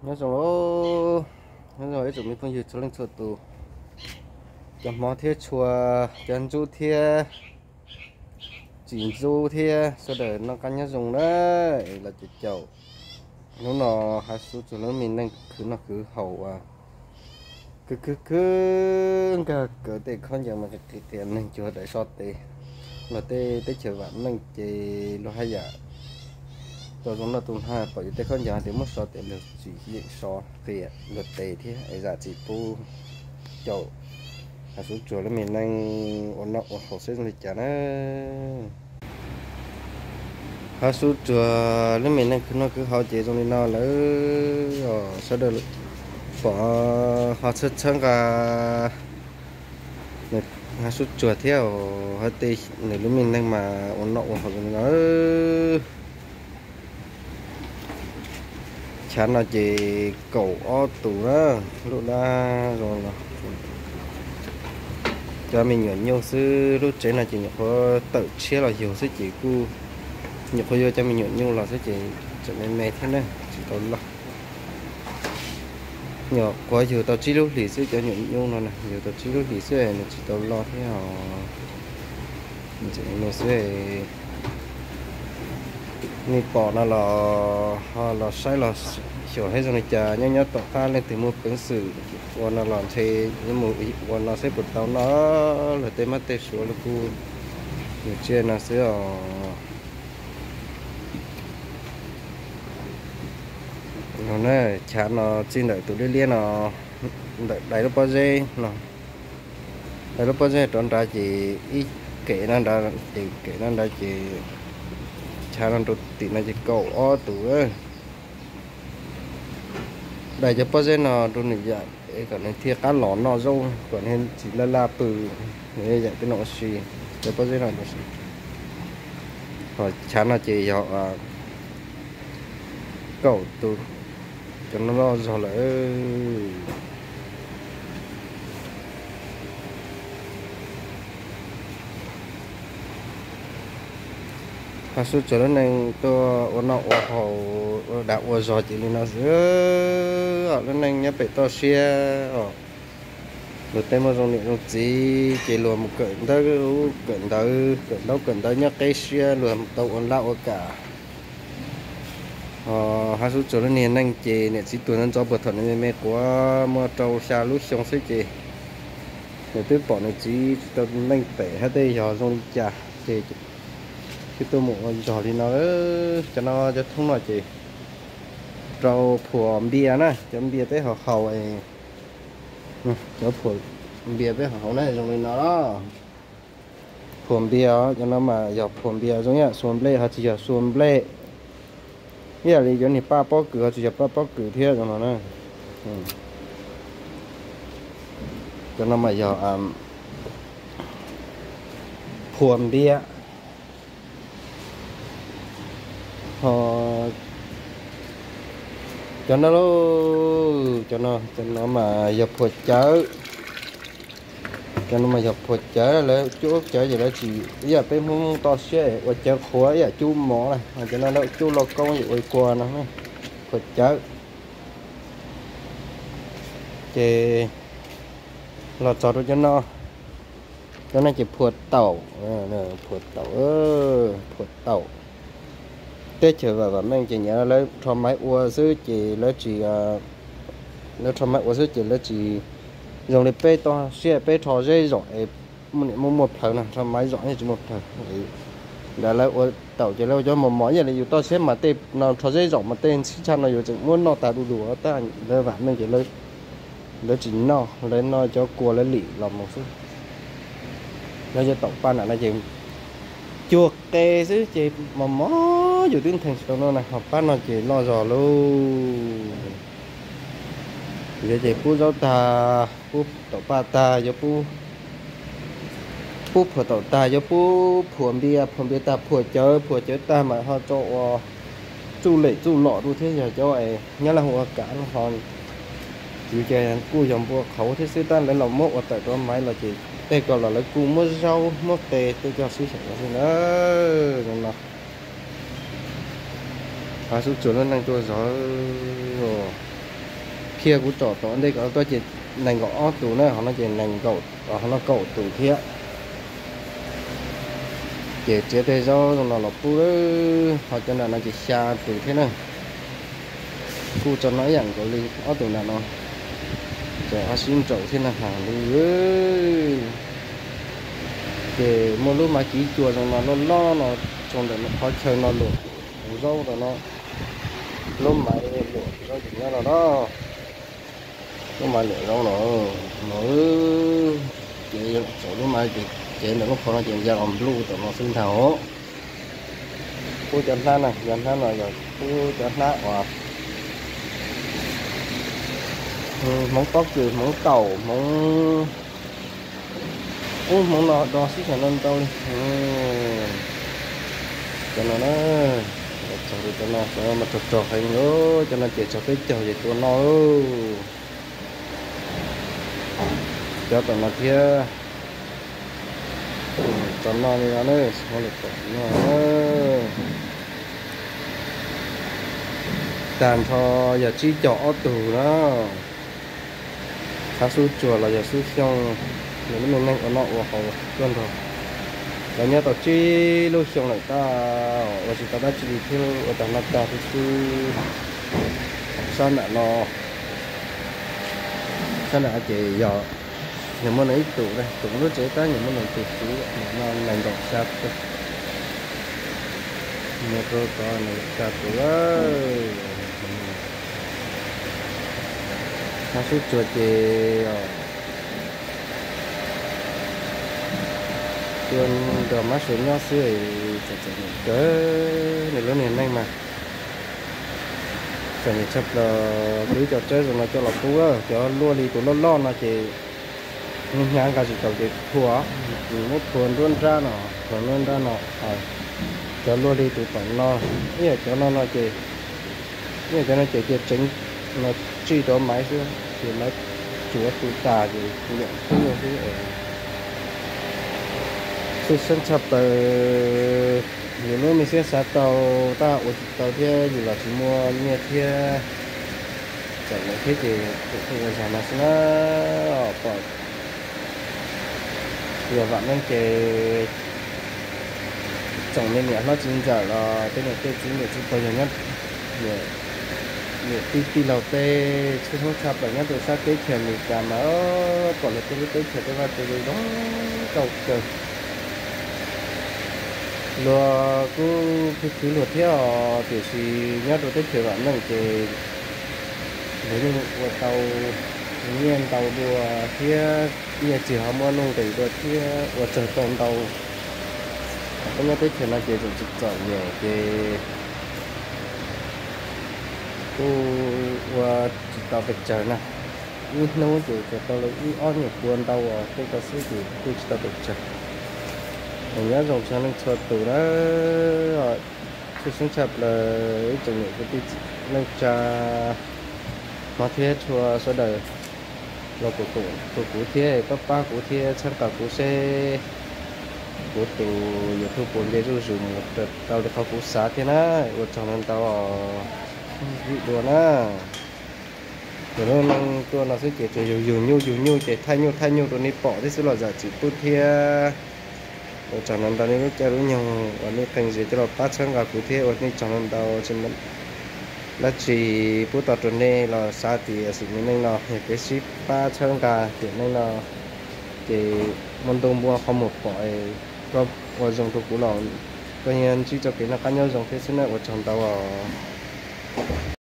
Nyob zoo, nyob zoo ib tsoom me phooj ywg txhua leej txhua tus, cov hmov thiab tshua, cov ntxub thiab tsis ntxub thiab sawv daws noj qab nyob zoo na. Es los caum caum hnub no Hav Sub Tsuag lub me neej khwv noj khwv haus uas khwv khwv khwv nkag kawg tej khaub ncaws mas qis qis tias neeg cuag daim so tes. Luag tej teb chaws vam meej ces luag haj yam tau zoo noj tu nag, pom yus tej khaub ncaws tias muab so tes luag tsis yeem so, qias luag tes thiab es zam txim pub. Caum Hav Sub Tsuag lub me neej ua noj ua haus seb zoo li cas na. Hav Sub Tsuag lub me neej khwv noj khwv haus ces zoo li no lawm os, sawv daws pom ho txhawb txhawb nqa Hav Sub Tsuag thiab os, hab tej nws lub me neej mas ua noj ua haus zoo li no. Chav no ces kaum ob tus na, lub dab zoo no. Cov me nyuam nyuj xwb, lub tsev no ces nyuam qhuav tawm tshiab los yug xwb ces kuj nyuam qhuav yuav cov me nyuam nyuj los xwb ces tseem me me thiab na, tsis tau loj. Nyuam qhuav yug tau tsib lub hlis xwb, cov nyuam nyuj no na, yug tau tsib lub hlis xwb nws tsis tau loj thiab os. Tseem me xwb. Nej pom no los ho los saib los xyuas saib zoo li cas, nyob nyob tom qab leej twg muaj peev xwm ua no los ntshe yuav mus ua no saib puas tau noj. Luag tej mab tej suav los kuj yug tsiaj no xwb os. Chav no txij ntawm tus liab liab no, ntawm dai lub pob zeb no, dai lub pob zeb rov nrad ces ib kem no nrad, ces kem no nrad ces chav no rau tim no ces kaum ob tus. Dai cov pob zeb no rau nws yam es kom nws thiaj qab los noj zaub, kom nws tsis laj laj pw, nws yam tej no ua si, cov pob zeb no ua si. Ho chav no ces yog kaum tus, cov no loj zog lawm. Hav Sub Tsuag lub neej tuaj ua noj ua haus ua dag ua zog ces li no xwb os. Lub neej nyob pem toj siab os, luag tej muaj zoo niam zoo txiv ces luag mus kawm ntaub kawm ntawv, kawm ntaub kawm ntawv nyob qeb siab luag tau ua laj ua kam. Ho Hav Sub Tsuag lub niag neej ces niam txiv tuag ntxov ntxov puag thaum nws me me quav muaj rau xya lub xyoo xwb ces nws twb pom nws txiv tsis tau meej pem hab tej yog zoo li cas ces thiaj tuaj mus ua zog li no. Cov no cov thoob no ces rau phuam npias na, cov npias peb haus haus, cov phuam npias peb haus haus na zoo li no. Phuam npias, cov no mas yog phuam npias zoo ib xuas nplej ho tsis yog xuas nplej, ib yam li cov niag paj pob kws ho tsis yog paj pob kws thiab zoo no na. Cov no mas yog phuam npias. Ho cov no lauj, cov no, cov no mas yog phuam cawv. Cov no mas yog phuam cawv, lawv cuab cawv ces lawv tsis ib yam peb Hmoob toj siab ua cawv qhuav ib yam cub mov na, cov no lawv cuab lauj koob es ua kua no, phuam cawv. Ces los txog rau cov no, cov no ces phuam taum, phuam taum, phuam taum. Teb chaws vam vam meej ces nyiam lawv rho maiv ua xwb ces lawv tsis, lawv rho maiv ua xwb ces lawv tsis zoo li peb toj siab, peb rho zeb zom es muaj niam muaj muaj plhawv no, rho maiv zom yeej tsis muaj plhawv. Ntawd lawv ua taum ces lawv ua cov mos mos ib yam li yus toj siab mas tej no rho zeb zom mas tej ntxhib tshaj no yus tseem muab noj tas du lug, tab lawv vam meej ces lawv tsis noj, lawv noj cov kua lawv lim los mus xwb. Nyob cov taum paj nram no ces cuag qe xwb ces mos mos yus twb nthe tsis tau noj na, ho pab no ces loj zog lauj. Yuav ces pub zaub tag, pub taum paj tag, yuav pub phuam taum tag, yuav pub phuam npias, phuam npias tag phuam cawv, phuam cawv tag mas ho tso ua txuj lem txuj lom rau thiab yog cov es nyob laj hu ua kav no ho. Yus ces kuj yog npua qhauv thiab xwb tab lawv los muab ua tawm rau maiv los ces tej ko los lawv kuj muab zaub muab qe tej coj sib xyaw xwb na. Zoo no, Hav Sub Tsuag lub neej tuaj zog. Thiab kuv tsom tom ntej ko tuaj ces nees nkaum ob tus na, ho no ces nees nkaum, ho no kaum tus thiab. Ces txiav tej zaub no los pub, ho cov nram no ces xya tus thiab na. Kuj tso no ib yam nkaus li ob tus nram no, ces ho sib nraus thiab na has li. Ces muaj lub maiv kiv cua zoo no loj loj no, tso ntawm qhov chaw no luam zaub no, lub maiv luam zaub ces nyob no na. Lub maiv luam zaub no, no, ces tsom lub maiv ces cev ntawm lub qhov no ces ya los npluj tom no xwb ntag os. Pub cov hnab na, cov hnab no yog pub cov hnab uas Hmoob pob kws, Hmoob taum, Hmoob, ub, Hmoob no do xwb xyov no ntau li. Cov no na, txog li cov no mas rog rog heev li, cov no ces txog peb caug ces tua no lauj. Cov tom no thiab, tom no li no na, tom no. Tag nrho yog tsib caug ob tug na. Txhab xub tsuag los yog xub xyooj, nws lub me neej ua noj ua haus tuaj nrog lawv nyob tau tsib lub xyoo lawm tab ua tsis tau dab tsi li thiab, ua tag noj tag xwb xwb. Sab nram no, sab nram ces yog nws muaj nws ib tus, tus lub tsev tab nws muaj nws tus txiv, nws no nees nkaum xya tus, nws rau tod nws xya tus. Txhab xub tsuag ces tua nrog mab sua nyob xwb, txom txom nyem kawg nws lub niag neej mas. Txom nyem tshaj plaws, kuv ib co tsawb zoo no coj los pub, cov luaj li tus loj loj no ces hnyav hnyav nqa tsis tau ces phua, muab phua nruab nrab no, phua nruab nrab no. Cov luaj li tus tom no, ib yam cov no no ces, ib yam cov no ces cia tseev no tsij rau maiv xwb, ces maiv tsuav tu tas ces tus yam xwb xwb. Txhwj xeeb tshaj plaws, yus lub me siab xav tau tab ua tsis tau thiab yus los tsis muaj nyiaj thiab, txom nyem thiab ces tus pheej ua zog no xwb na. Pom yog vam meej ces txoom me niam hlob txiv ntxawm los tej niam tej txiv niam txiv pog yog nyob niam tij tij laug tej txhwj xeeb tshaj plaws nyob rau sab teb chaws Amelikas mas pom lawv tej lub teb chaws tej vaj tej tsev zoo nkauj kawg. Luag kuj khwv khwv luag thiab os, tiam sis nyob rau teb chaws vam meej ces lawv yeej ua tau nyiaj ntau dua thiab, nyiaj txiag ho muaj nuj nqis dua thiab ua tsawg tau ntau. Peb nyob teb chaws no ces tseem tsis txom nyem ces kuj ua tsis tau pes tsawg na. Ib hnub ces tsuas tau li ib ob nyuag pua ntau os, tej ko xwb ces kuj tsis tau pes tsawg. Nyob zoo txhua leej txhua tus na, txhwj xeeb tshaj plaws ib tsoom niam kwv tij neej tsa hmov thiab tshua sawv daws los koom koom tus kuv thiab pab pab kuv thiab txhawb nqa kuv seb kuv tus YouTube puas nce zuj zus mus raws tau li qhov kuv xav thiab na. Ua tsaug ntau ntau os, vim dua na. Yus lub neej tuaj no xwb ces tsuas yug yug nyuj yug nyuj ces thaij nyuj thaij nyuj rau nej pom thiab xwb los zam txim pub thiab. Ua tsaug ntau ntau nej lub caij lub nyoog uas nej qee zes coj los pab txhawb nqa kuv thiab ua nej tsaug ntau ntau. Dab tsi pub tau rau nej los xav tias xwm me neej no yog kev sib pab txhawb nqa tiam neej no ces muaj ntuj muaj qhov muag pom, koj ua zoo rau kuv los koj yeej ntsib txoj kev noj qab nyob zoo thiab xwb na. Ua tsaug ntau os.